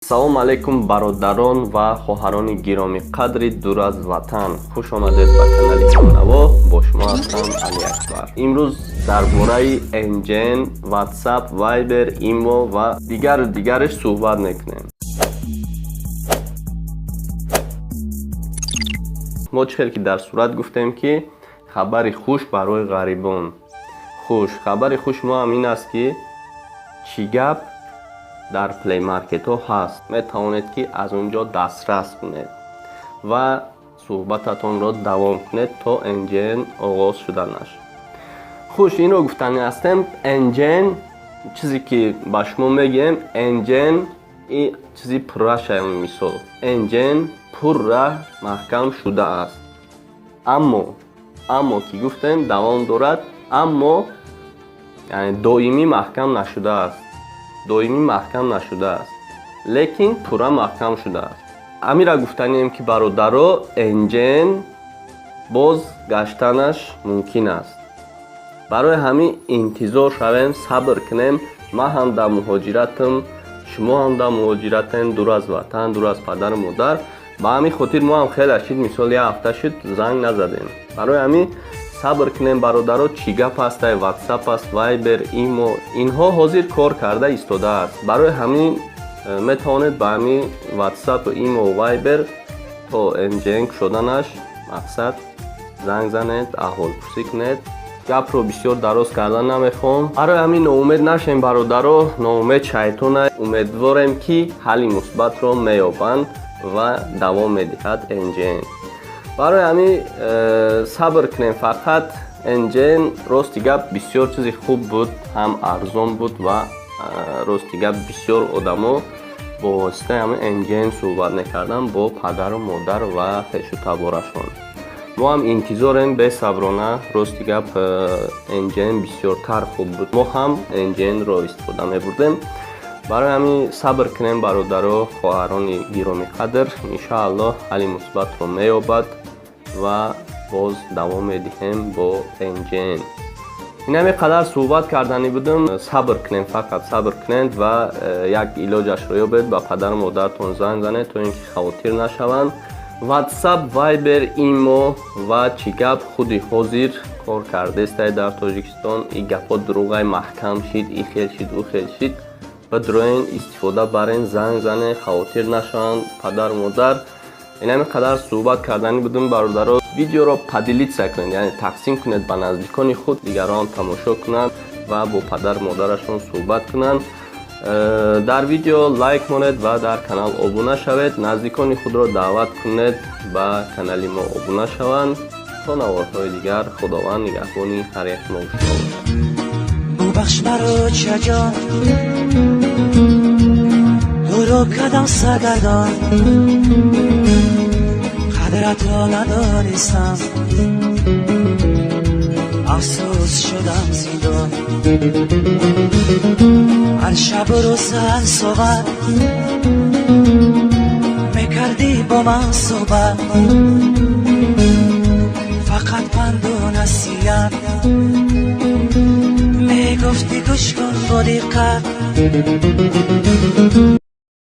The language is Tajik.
Салом алейкум, бародарон ва хоҳарони гиромиқадри дур аз ватан. Хуш омадед ба канали Ҳамнаво. Бо шумо ҳастам Алиакбар. Имрӯз дар бораи NGN, WhatsApp, Viber, Imo ва дигару дигараш суҳбат мекунем. Мо чӣ хел ки дар сурат гуфтем, ки хабари хуш барои ғарибон. Хуш хабари хуш мо ҳам ин аст, ки чӣ гап дар плеймаркетҳо ҳаст, метавонед, ки аз он ҷо дастрас кунед ва суҳбататонро давом кунед то NGN оғоз шуданаш. Хуш, инро гуфтанӣ ҳастем. NGN, чизе ки ба шумо мегӯем, NGN и чизи пурраша. Мисол, NGN пурра маҳкам шудааст, аммо ки гуфтем, давом дорад, аммо яъне доимӣ маҳкам нашудааст, доимӣ маҳкам нашудааст, лекин пурра маҳкам шудааст. Амира гуфтанием, ки бародаро, NGN боз гаштанаш мумкин аст. Барои ҳамин интизор шавем, сабр кунем. Ман ҳам дар муҳоҷиратам, шумо ҳам дар муҳоҷиратем, дур аз ватан, дур аз падару модар. Ба ҳамин хотир мо ҳам хеле шид, мисол, як ҳафта шуд, занг назадем. Барои ҳамин сабр кунем, бародаро. Чӣ гап ҳастай, WhatsApp аст, Viber, Imo, инҳо ҳозир кор карда истодааст. Барои ҳамин метавонед ба ҳамин WhatsApp, Imo, Viber то NGN кушоданаш мақсад занг занед, аҳволпурсӣ кунед. Гапро бисёр дароз кардан намехоҳам. Барои ҳамин ноумед нашем, бародаро, ноумед шайтона. Умедворем, ки ҳалли мусбатро меёбанд ва давом медиҳад NGN. Барои ҳамин сабр кунем фақат. NGN, рости гап, бисёр чизи хуб буд, ҳам арзон буд ва рости гап, бисёр одамо бо воситаи ҳамин NGN суҳбат мекарданд бо падару модар ва хешу таборашон. Мо ҳам интизорем бесаброна. Рости гап, NGN бисёртар хуб буд, мо ҳам NGN-ро истифода мебурдем. Барои ҳамин сабр кунем, бародаро, хоҳарони гиромиқадр. Иншоаллоҳ, ҳалли мусбатро меёбад ва боз давом медиҳем бо NGN. Ин ҳамин қадар суҳбат карданӣ будам. Сабр кунем, фақат сабр кунед ва як илоҷашро ёбед, ба падару модаратон занг занед, то ин ки хавотир нашаванд. WhatsApp, Viber, Imo ва чӣ гап худи ҳозир кор кардестай дар Тоҷикистон. И гапҳо дурӯғай, маҳкам шид, и хел шид, ӯ хел шид. Бидроен, истифода барен, занг занед, хавотир нашаванд падару модар. Ин ҳамин қадар суҳбат карданӣ будем, бародаро. Видеоро поделиться кунед, яъне тақсим кунед ба наздикони худ, дигарон тамошо кунанд ва бо падару модарашон суҳбат кунанд. Дар видео лайк монед ва дар канал обуна шавед. Наздикони худро даъват кунед, ба канали мо обуна шаванд. То наворҳои дигар, Худованд нигаҳбони ҳар як мо шумо бошад. Бубахш маро, чаҷон, туро кадам сагардон, қадратро надонистам, афсӯс, шудам зиндон. Ҳар шабу рӯз, ҳар соат мекардӣ бо ман суҳбат, фақат панду насиҳат мегуфтӣ, гӯш кун бо диққат.